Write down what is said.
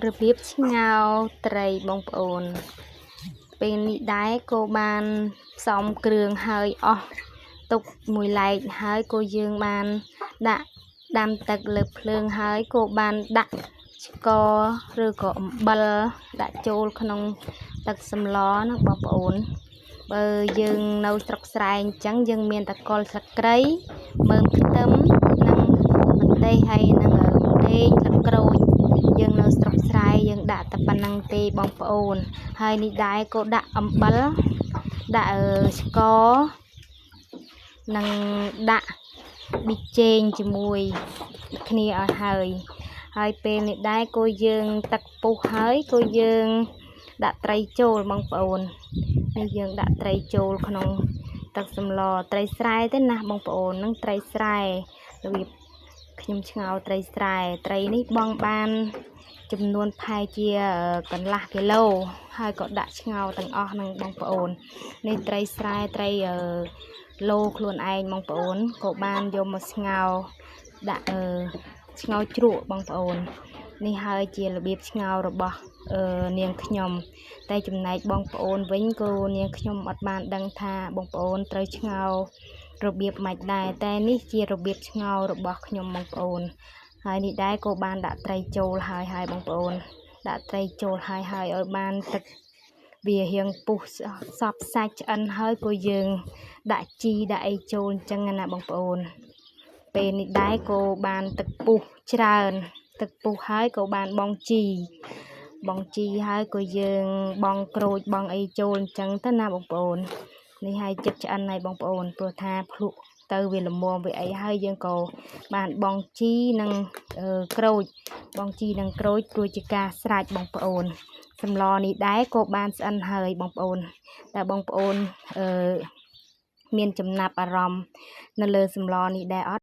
របៀបឆ្ងោត្រីបងប្អូនពេលនេះដែរក៏បានផ្សំគ្រឿងហើយអស់ទុកមួយឡែកហើយក៏យើងបានដាក់ដាំទឹកលើភ្លើងហើយក៏បានដាក់ស្ករឬក៏អំបិលដាក់ចូលក្នុងទឹកសម្លហ្នឹងបងប្អូនបើយើងនៅស្រុកស្រែអញ្ចឹងយើងមានតែគល់ស្លឹកគ្រៃមើមខ្ទឹមនិងម្ទេសហើយនិងម្ទេសស្លឹកក្រូចយើងនៅស្រុកស្រែយើងដាក់តែប៉ុណ្្នឹងទេបងប្អូនហើយនេះដែរក៏ដាក់អំបិលដាក់ស្ករនិងដាក់ប៊ីចេងជាមួយគ្នាឲ្យហើយហើយពេលនេះដែរក៏យើងទឹកពុះហើយក៏យើងដាក់ត្រីចូលបងប្អូននេះយើងដាក់ត្រីចូលក្នុងទឹកសម្លត្រីស្រែទេណាបងប្អូននឹងត្រីស្រែរបៀបខ្ញុំឆ្ងោត្រីស្រែត្រីនេះបងបានចំនួនផែជាកន្លះគីឡូហើយក៏ដាក់ឆ្ងោទាំងអស់នឹងបងប្អូននេះត្រីស្រែត្រីឡូខ្លួនឯងបងប្អូនក៏បានយកមកស្ងោដាក់ឆ្ងោជ្រក់បងប្អូននេះហើយជារបៀបឆ្ងោរបស់នាងខ្ញុំតែចំណែកបងប្អូនវិញក៏នាងខ្ញុំអត់បានដឹងថាបងប្អូនត្រូវឆ្ងោរបៀបម៉េចដែរតែនេះជារបៀបឆ្ងោរបស់ខ្ញុំបងប្អូនហើយនេះដែរក៏បានដាក់ត្រីចូលហើយហើយបងប្អូនដាក់ត្រីចូលហើយហើយឲ្យបានទឹកវារៀងពុះសពសាច់ឆ្អិនហើយក៏យើងដាក់ជីដាក់អីចូលអញ្ចឹងណាបងប្អូនពេលនេះដែរក៏បានទឹកពុះច្រើនទឹកពុះហើយក៏បានបងជីបងជីហើយក៏យើងបងក្រូចបងអីចូលអញ្ចឹងទៅណាបងប្អូននេះហើយចិត្តឆ្អិនហើយបងប្អូនព្រោះថាភ្លក់ទៅវាល្មមវាអីហើយយើងក៏បានបងជីនិងក្រូចបងជីនិងក្រូចព្រោះជាការស្រេចបងប្អូនសម្លនេះដែរក៏បានស្អិនហើយបងប្អូនតែបងប្អូនអឺមានចំណាប់អារម្មណ៍នៅលើសម្លនេះដែរអត់